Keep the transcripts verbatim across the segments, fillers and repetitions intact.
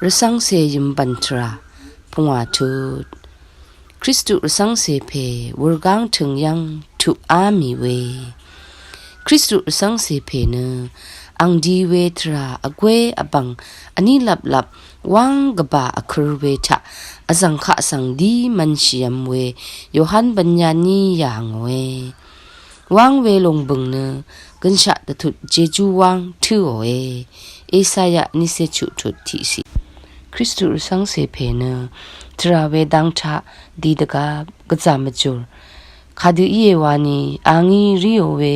Rvcv́ngcè yø̀mbv̀n tvrà pungwà tut. Kristu rvcv́ngcè pè wurgáng tø̀ng yv́ng tuqá mì we. Kristu rvcv́ngcè pè nø ang di we tvrà vgwé vbv̀ng vní laplap wáng gvbà vkø̄r we taq vzv̀ng kaq svng dí mv̄nshìv̄m we Yohan Bvnyaní yà ngòe. Wáng we lòngbø̀ng nø gønshaq dvtut jejú wáng tǿòe. Esaya niqcé chuq tut tiqciq. Kristu rvcv́ngcè pè nø tvrà we dang taq di dvgá gvzà mvjùr. Kadø íe wani a ngí ríò we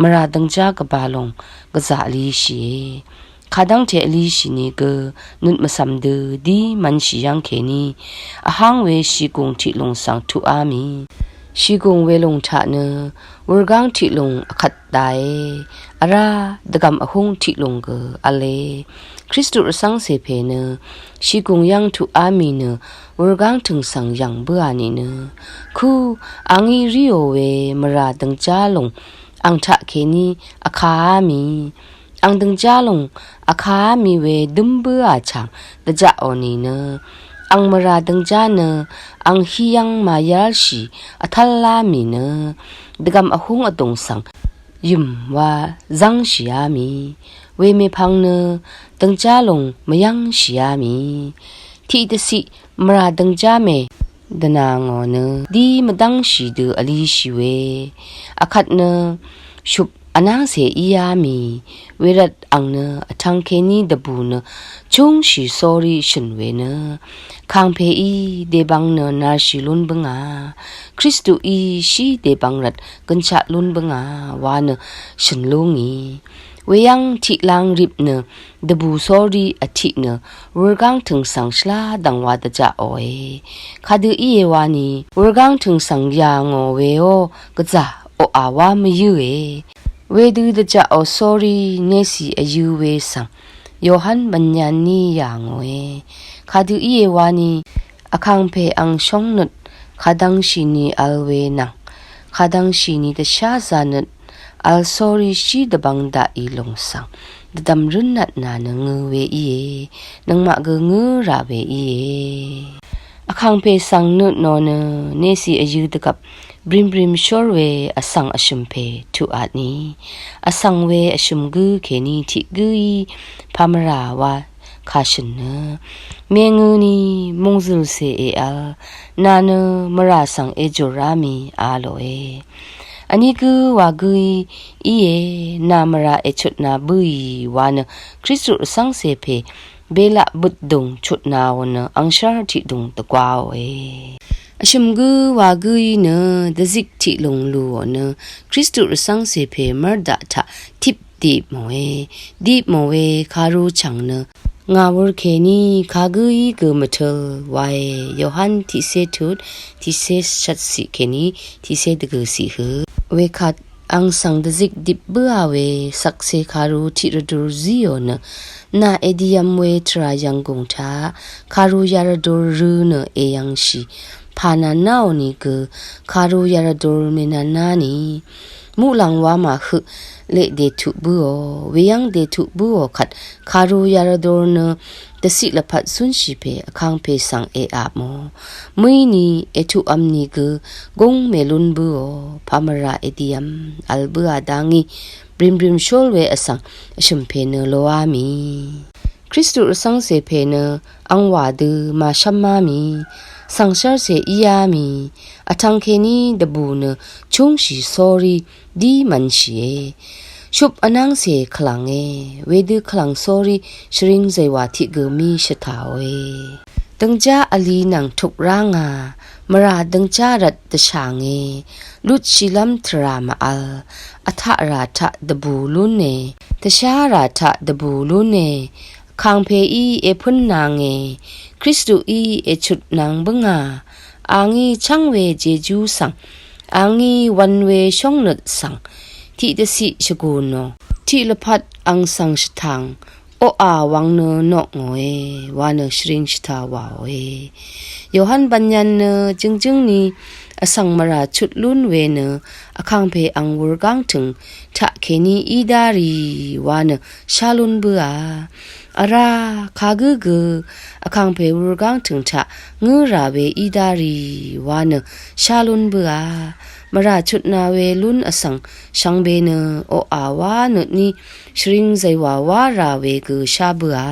mvrà dvngjá gvbà lòng gvzà vlishìe. Kadv́ngte vlishì nìgø nøt mvcv̀m dø dí mv̄nshì yv́ng kèní vháng we shìgùng tiqlùng svng tuqá mì. Shìgùng welùng taq nø wurgáng tiqlùng vkvt dāe, vrá dvgv̀m vhúng tiqlùng gø v̄le. Kristu rvcv́ngcè pè nø shìgùng yv́ng tuqá mì nø wurgáng tø̀ng svng yv̀ng bǿà nìnø, ku a ngí ríò we mvrà dvngjá lùng ang taqkèní vkaá mì. Ang dvngjá lùng vkaá mì we dǿm bǿà chàng dvjaqò nìnø, ang mvrà dvngjá nø ang hí yv́ng màyálshì vtv́lá mì nø, dvgv̀m vhúng vdùng svng yø̀m wa zv́ngshìá mì. Wemèpvng nø dvngjá lùng mvyv́ngshìá mì. Tiqdvciq mvrà dvngjá mè dvnà ngò nø dí mvdv́ngshì dø vlishì we. Vkvt nø shup vnángcè íá mì. Wervt ang nø vtvng kèní dvbù nø chúngshì sórí shø̀n we nø, kàngpèí dèbvng nø narshì lún bǿngà. Kristuí shí dèbvng rvt gønshaq lún bǿngà wa nø shø̀n lú ngì. Weyv́ng tiqlāng rip nø dvbù sórí vtiq nø wurgáng tø̀ng svng shvlá dv̀ngwa dvjaqòe. Kadø íe wani wurgáng tø̀ng svng yà ngò weó gvzà oqà wá mvyǿe. Wedø dvjaqò sórí nècì vyø̄ we svng Yohan Bvnyaní yà ngòe. Kadø íe wani vkàngpè ang shóngnøt kadvngshìni vl we nvng kadvngshìni dvsházā nøt vl sórí shí dvbvng daqì lùng svng dvdv̀m rǿnnvtnà nø ngø̄ we íe. Nøngmaq gø ngǿ rà we íe. Vkàngpè svng nø nò nø nècì vyø̄ dvgvp brimbrim shór we vsvng vshø̀m pè tuqatni. Vsvng we vshø̀m gǿ kèní tiq gǿí pàmvrà wa kà shø̀n nø, mèngø̄ni mòngzø̀lcè èvl, nà nø mvrà svng èjùr rá mì a lòe. Vní gǿ wa gǿí íe, nà mvrà èchutna bǿì wa nø Kristu rvcv́ngcè pè belaq bøtdùng chutnaò nø angshv́r tiqdùng dvgwaòe. Vshø̀m gǿ wa gǿí nø dvzik tiqlùng lùò nø Kristu rvcv́ngcè pè mv́rdaq taq tip dipmòe. Dipmò we karu chv̀ng nø ngà wur kèní kagǿí gø mvtøl wae. Yohan tiqcé tut tiqcé shvtciq kèní tiqcé dvgø̀ciq hø. Wekvt ang svng dvzik dip bǿà we shvkse karu tiq rvdur zíò nø, nà èdiv̄m we tvrà yv̀nggùng taq karu yarvdur rø̄ nø èyv̄ngshì. Pà nànáò nìgø karu yarvdur mènànáni muqlàng wamà høq leq dètuq bǿò. Weyv́ng dètuq bǿò kvt karu yarvdur nø dvciq lvpat zúnshì pè vkangpè svng èapmò. Mø̀íni ètuqv̄m nìgø gúng mèlún bǿò. Pàmvrà èdiv̄m vl bǿà dá ngí brimbrim shól we vsvng vshø̀m pè nø loá mì. Kristu rvcv́ngcè pè nø angwà dø màshv́má mì, svngshv́rcè íá mì, vtvng kèní dvbù nø chúngshì sórí dí mv̄nshìe. Shup vnángcè kvlv̀nge, wedø kvlv̀ng sórí shvring zèwà tiq gø mí shvtàòe. Døngjá vli nvng tup rá ngà, mvrà døngjá rvt dvshànge, lutshìlv́m tvrà mvvl, vtaqrà taq dvbù lúne, dvshárà taq dvbù lúne, kàngpèí èpǿn nange, Kristuí èchutnang bǿngà, a ngí chv́ng we jejú svng, a ngí wv̄n we shóngnøt svng, tiqdvciq shvgù nò, tiq lvpat ang svng shvtang, oqà wvng nø noq ngòe, wa nø shvring shvta wàòe. Yohan Bvnyan nø jøngjǿngni vsvng mvrà chut lún we nø, vkangpè ang wurgáng tø̀ng taqkèní í dá rì, wa nø shá lún bǿà. Vrá kagǿ gø vkàngpè wurgáng tø̀ng taq ngǿ rà we í dá rì wa nø shá lún bǿà. Mvrà chutna we lún vsvng shvngbe nø oqà wá nøtní shvring zàywà wá rà we gø shá bǿà.